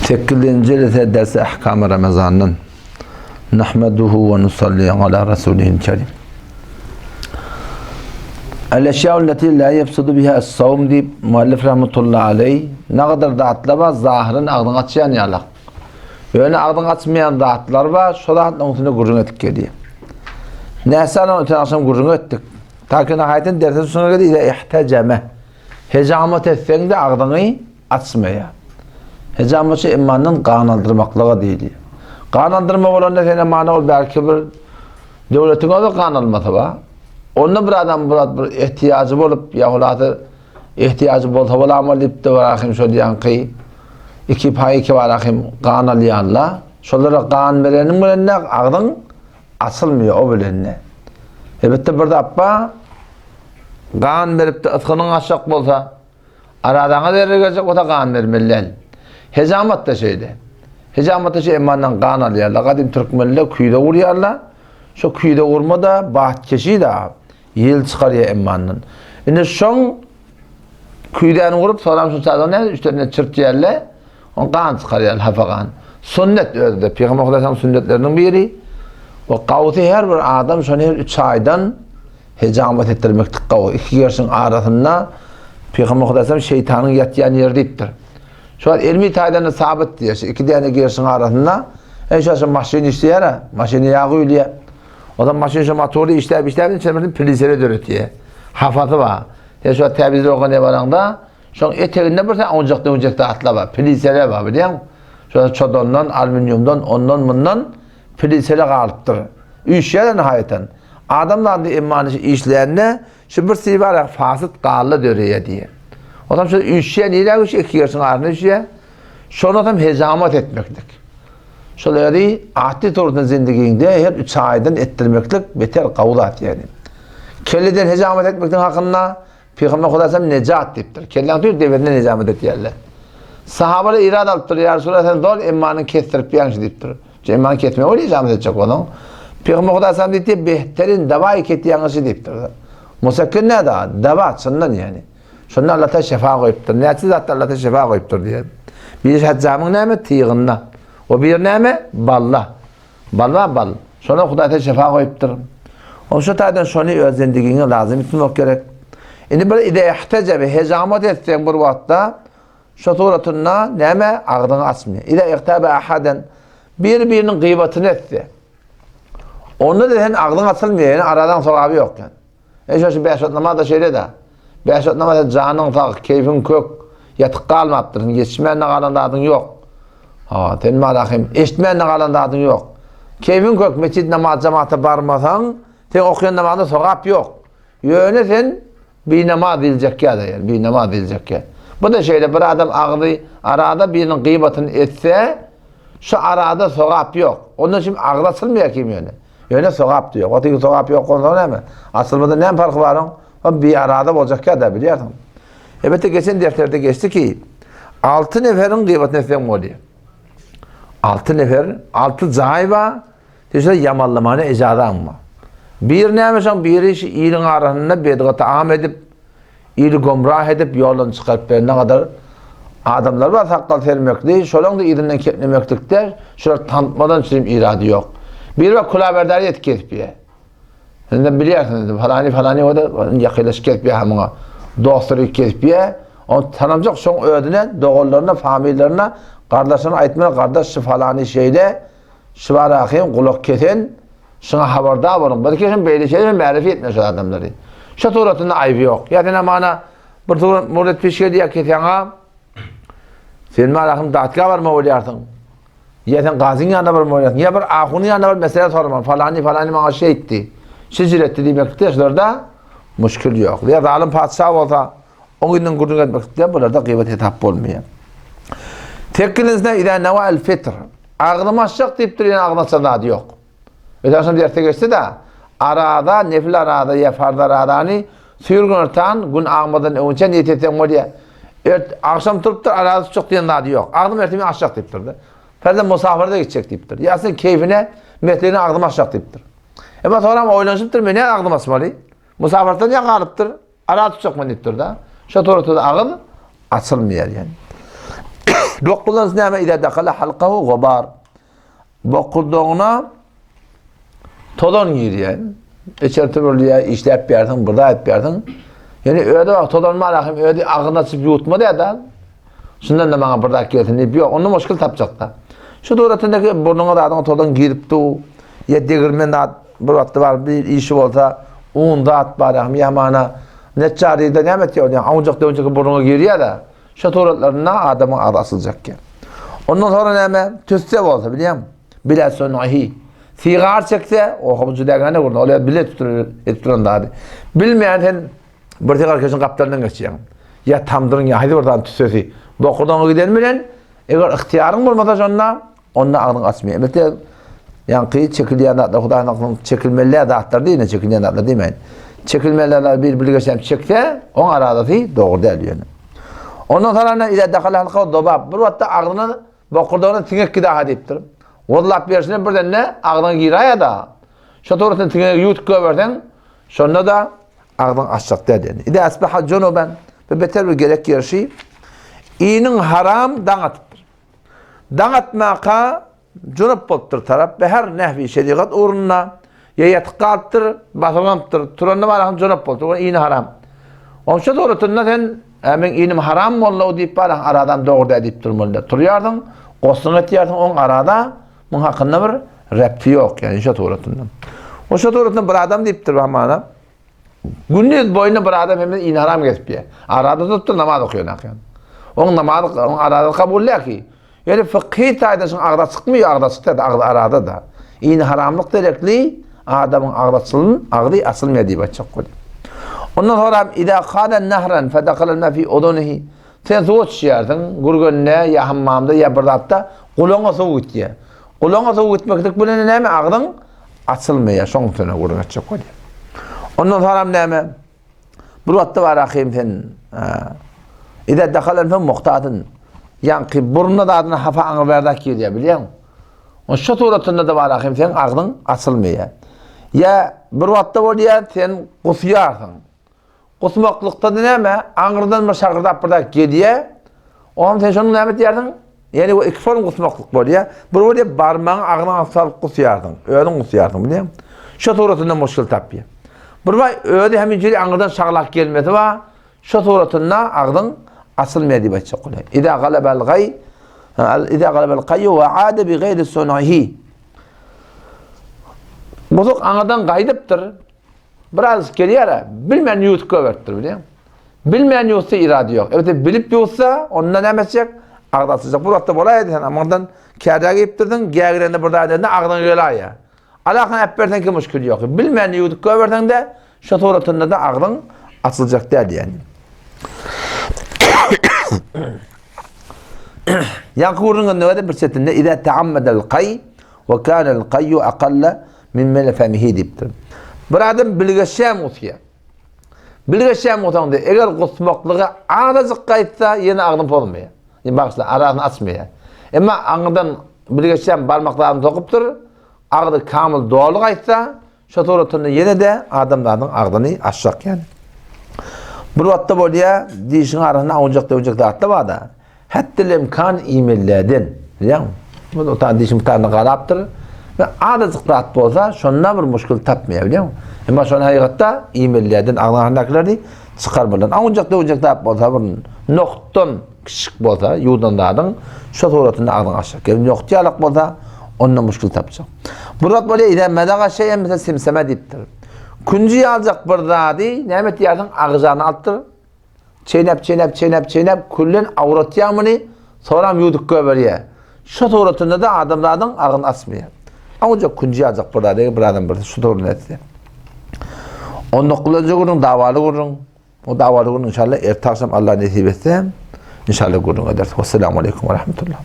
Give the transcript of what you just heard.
Sekizinji jelse dersi Ahkam Ramazandan. Nahmeduhu ve nusalli ala Rasulihil kerim. El eşya'u leti la yefsudu biha es-savm diýip muallif rahmetullahi aleyh ne kadar zatlar bar zahyryn agzyňy açýan ýalak. Ýöne agzyňy açmaýan zatlar bar, şo zatlaryň üstünde gürrüň edip gelýär. Näse öten akşam gürrüň etdik. Ta ki nahaýetinde derse şuňa geldi, ile ihtejeme. Hejamat etseň-de agzyňy açmaýar. Hejamatçy imandan gan aldyrmaklyga diýilýär. Gan aldyrma bolanda sene mana ol belki bir döwletiň özi gan almasy bar. Onda bir adam bir bir ehtiýajy bolup ýa hulasy ehtiýajy bolsa bolamaly diýip-de bir ahim şol ýaňky iki paý iki bar ahim gan alýanlar. Şolara gan bereniň bilen de agzyň açylmaýar o bilen de. Elbetde bir zat bar. Gan berip-de ysgynyň gaçjak bolsa, aradaňa zerre geljek bolsa gan bermeli däl. Hejamat-da şeýle. Hejamat-da şu emandan gan alýarlar. Gadym türkmenler küýze gurýarlar. Şo küýze gurma-da batkeşi-de ýel çykarýar emandan. Indi şoň küýzäni gurup, soram şu çadan näme üstlerine çirtýärler. On gan çykarýar, hapa gan. Sünnet özde. Pygamber Hudaýyň sünnetleriniň biri. We gawsy her bir adam şony her 3 aýdan Hejamat etdirmeklik gowy. Iki gerşiň arasynda Pygamber Hudaýam şeýtanyň ýatýan ýeri diýipdir. Şu wagt elmi taýdan da sabyt diýýär. Şu iki däne gerşiň arasynda e şu şu maşyn işleýär, maşyny ýag guýulýar. O zaman maşyn şu motory işläp işläp içinde bir plisere döretýär. Hafasy bar. Sen şu täbiz ogan baraňda şoň eteginde bir sen onjak döwjek zatlar bar. Plisere bar bilýäň. Şu çodandan, alüminiumdan, ondan mundan Pilisele galypdyr. Üýşýär nihaýatan. Adam zady emmany işlände şu bir sibara fasyt galla döreýär diýýär. Onam şu üýşýär nirä üýşýär? Iki gerşiň arasyna üýşýär. Şondan hem hejamat etmeklik. Şol ýeri atly turdan zindigiňde her üç aýdan etdirmeklik beter gawy zat ýani. Kelleden hejamat etmekligiň hakynda Pygamber Hudaýam nejat diýipdir. Kelläň tüýs debesine nejamat etýärler. Sahabalar irad alypdyr, ýa Resulallah sen zol emmanyň kesdirip ýaňşy diýipdir. Şu emmany kesme bolýar nejamat etjek bolsaň. Pygamber Hudaýam diýdi, behterin dawaý ket ýaňşy diýipdir. Musekkin näde? Dawa çyndan ýani. Şonda Allah ta şefa goýupdyr. Näçe zatda Allah ta şefa goýupdyr diýär. Bir hajjamyň näme? Tygynda. O bir näme? Balla. Bal bar bal. Şona Hudaý sen şefa goýupdyr. Ol şu taýdan şony öz zendigiňe lazym etmek gerek. Indi bir ide ihtecebe hejamat etseň bir wagtda şu suratynda näme agzyňy açmaýar. Ide ihtabe ahaden bir biriniň gyýbatyny etse. Onda da sen agzyň açylmaýar, ýani aradan sogaby ýok yani. E şu bäş wagt namaz da şeýle-de. Bäş wagt namaz janyň sag, keýfiň kök, ýatyk galmapdyrsyň, ýetişmän-de galan zadyň ýok. Ha, sen malahym, eşitmän-de galan zadyň ýok. Keýfiň kök, mesjid namaz jamaata barmasaň, sen okaýan namazyňda sogap ýok. Ýöne sen binamaz diýiljek ýa-da, ýa, binamaz diýiljek ýa. Bu da şeýle bir adam agzy arada biriniň gyýbatyny etse, şu arada sogap ýok. Ondan şimdi agzy açylmaýar kim ýöne. Ýöne sogap diýýär. Otyň sogap ýok bolsa näme? Açylmada näme parhy bar oň? O biarada boljak ýa-da bilýärsiň. Elbetde geçen derslerde geçdi ki, 6 neferiň gyýbatyny etseň bolýar. 6 nefer, 6 jaý bar. Şeýle ýamanlamana ijazaň bar. Bir näme şoň biri şu iliň arasynda bedgaty am edip, Ili gomrah edip ýoldan çykaryp berene gadar adamlar bar sakgal sermekli, şolaň da yzyndan ketnemeklikde şular tanıtmadan çürim irady ýok. Biri bar kulaberdar et kesip ýe. Sen bilýärsiňiz, falany falany o da ýakylaşyp kesip ýe muňa. Dostlary kesip ýe. Ony tanamjak şoň özüne, doganlaryna, familiýalaryna, gardaşlaryna aýtmaly, gardaş şu falany şeýle, şu bar ahym gulak kesen, Şuňa habardar boluň. Bir kesim beýle şeýle märifi etme şu adamlary. Şu suratynda aýby ýok. Ýa sen amana bir surat muret piş geldi ýa keseňa sen malahym datga barma bolýarsyň. Ýa sen gazyň ýanyna barma bolýarsyň. Ýa bir ahunyň ýanyna baryp mesele sorma. Falany falany maňa şeýtdi. Şejiretdi diýmekde şularda muşkil ýok. Ýa zalym patyşa bolsa oň ýüzünden gürrüň etmekde bularda gybat hesap bolmaýar. Tekkilinizde ila nawal fitr. Agzym açjak diýip durýan agzy açan zady ýok. Öten şol derse geçdi-de, araza, nefil araza ýa farz arazany süýr günortan, gün agmadan öňünçä niýet etseň bolýar. Ert, agşam turupdyr, araza tutjak diýen zady ýok. Agzym ertir men açjak diýipdir-de. Ferzem musafirde gitjek diýipdir. Ýa sen keýfine, mesligine agzym açjak diýipdir. Emma soňram oýlanyşypdyr, men näme agzym açmaly? Musafirden ýa galypdyr. Ara tutjakmy diýipdir-de. Şo tortada agyz açylmaýar ýani. Dokuzunjy näme? Iza dakala halkahu gubar. Bokurdagyna tozan girýär. Içerti bolýar, işläp ýersiň, bir zat etip ýersiň. Ýöne özi wagt tozan bar ahim özi agzyny açyp ýutmady ýa-da. Şundan da maňa bir zat gelsin diýip, ýok, onda muşkil tapjakda. Şu suratyndaky burnuňa zadyňa tozan girip du, ýa degirmen zat bir wagtda bar bir işi bolsa, un zat bar ahim ýamana neçjar diýde näme etýär, ýa awunjak döwünjek burnuňa girýär-de. Şu suratlarynda adamyň agzy açyljak. Ondan sonra näme? Tüsse bolsa bilýäň. Bile sunahi. Sigar çekse, oha bu juda gane gurna. Ol bile tutur etip duran zady. Bilmeýän sen bir sigar keşiň gapdalyndan geçýäň. Ýa tamdyryň ýa haýsy bir zat tüssesi. Bokurdagyňa giden bilen eger ygtyýaryň bolmasa şonda onda agzyň açmaýar. Elbetde ýaňky çekilýän zatlar Hudaýyň hakynyň çekilmeli zatlar diýne çekilýän zatlar diýmeýin. Çekilmeli zatlar bir bilgeşem çekse, oň aradasy dogry däl ýöne. Ondan sonra ne ile dakala halka dobap bir wagtda agzyna bokurdagyna siňek gidaha diýipdir. Wallap berşine birden ne agzyna giraýa da. Şo torusyny siňegi ýutup goýberseň, şonda da agzyň açjak däl ýöne. Ide asbaha junuban bu beter bir gerek ýerşi. Iniň haram daň atypdyr. Daň atmaka junup bolupdyr tarap we her nehwi şerigat ugrunda ýa ýatyp galypdyr, basylmapdyr, turanda barahym junup bolupdyr, ol ini haram. Onça suratynda sen Ä meň inim haram boldy diýip barah aradan dogry däl diýip durmaly. Turýarsyň, gosluň etýärsiň, oň arada muň hakynda bir repti ýok, ýani şo suratynda. O şo suratynda bir adam diýipdir hamana. Gündiz boýuna bir adam hem ini haram kesip ýa. Arada tutupdyr namaz okaýan akýan. Oň namaz, oň arada kabul däl ki. Ýöne fykhy taýdan şoň agza çykmyýar, agza çykýar agzy arada da. Ini haramlyk derekli adamyň agzy açylyn, agzy açylmaýar diýip aýtjak bolýar. Ondan soňra iza kana nahran fadakala ma fi udunihi. Sen suwa düşýärsiň, gürgende ýa hammamda ýa bir zatda gulagyňa suw gitýär. Gulagyňa suw gitmeklik bilen näme agzyň açylmaýar, şoň üstüne gürrüň etjek bolýar. Ondan soňra näme? Bir wagtda bar ahym sen Iza dakala fe muhtatyn. Ýaňky burnuna zadyna hafa aňyr bärdak girýär, bilýäňmi? O şu suratynda da bar ahym sen agzyň açylmaýar. Ýa bir wagtda bolýar, sen gusýarsyň. Gusmaklykda da näme? Aňyrdan bir şagyrdap bir zat gelýär. Oňam sen şonuň näme etýärsiň? Ýani o iki form gusmaklyk bolýar. Bir bolýar barmagyň agzyňa salyp gusýarsyň. Özüň gusýarsyň, bilýäňmi? Şo suratynda muşkil tapýar. Bir baý özi hem injili aňyrdan şaglap gelmesi bar. Şo suratynda agzyň açylmaýar diýip aýtjak bolýar. Iza galabal gaý Iza galabal gaýu we ada bi gaýri sunahi. Gusuk aňyrdan gaýdypdyr. Biraz gelýär, bilmän ýuwup goýberipdir, bilýäňmi? Bilmän ýuwsa irady ýok. Elbetde bilip ýuwsa, onda näme etjek? Agzy açyljak. Bu wagtda bolaýdy sen aňyrdan kädä geýipdirdiň, gägirende bir zat edende agzyňa geläýýär. Alakan äp berseň ki muşkil ýok. Bilmän ýuwdup goýberseň-de, şo suratynda-da agzyň açyljak däl diýen. Ýaňky gürrüňiň nöwede bir çetinde Iza ta'ammedel kaý we kanel kaýu aqalla min mele femihi diýipdir. Bir adam bilgeşýän gusýar. Bilgeşýän gusanda eger gusmaklygy azajyk gaýtsa ýene agzyny pozmaýar. Ýa bagyşla, arasyny açmaýar. Emma aňyrdan bilgeşýän barmak zadyny sokupdyr, agzy kamyl doly gaýtsa, şo suratynda ýene-de adamzadyň agzyny açjak ýaly. Bir wagtda bolýar, dişiň arasynda awunjak-döwünjek zatlar bar-da. Hetdil-imkan iýmelilerden, bilýäňmi? Bu otan dişiň bir tanyna galapdyr. We azajyk zat bolsa, şonda bir muşkul tapmaýar, bilýäňmi? Emma şony hakykatda iýmelilerden agzyň arasyndakylerini çykarmalydan. Awunjak-döwünjek zat bolsa, bir nohutdan kiçijik bolsa, ýuwdan zadyň şo suratynda agzyňy açjak. Ýa nohut ýalak bolsa, onda muşkul tapjak. Bir zat bolýar, izä mezaga şeýen mesela simseme diýipdir. Künji ýaljak bir zady näme etýärsiň? Agzyna alypdyr. Çeýnäp, çeýnäp, çeýnäp, çeýnäp, küllen awratýar muny, soram ýuwdup goýberýär. Şo suratynda-da adamzadyň agzyny açmaýar. Awjak künji ýaljak bir zat, eger bir adam bir şu dogruny etse. On dokuzynjy gürrüň dawaly gürrüň. O dawaly gürrüň inşallah erte agşam Allah nesip etse, inşallah gürrüň ederis. Wessalamu aleýkum we rahmetullah.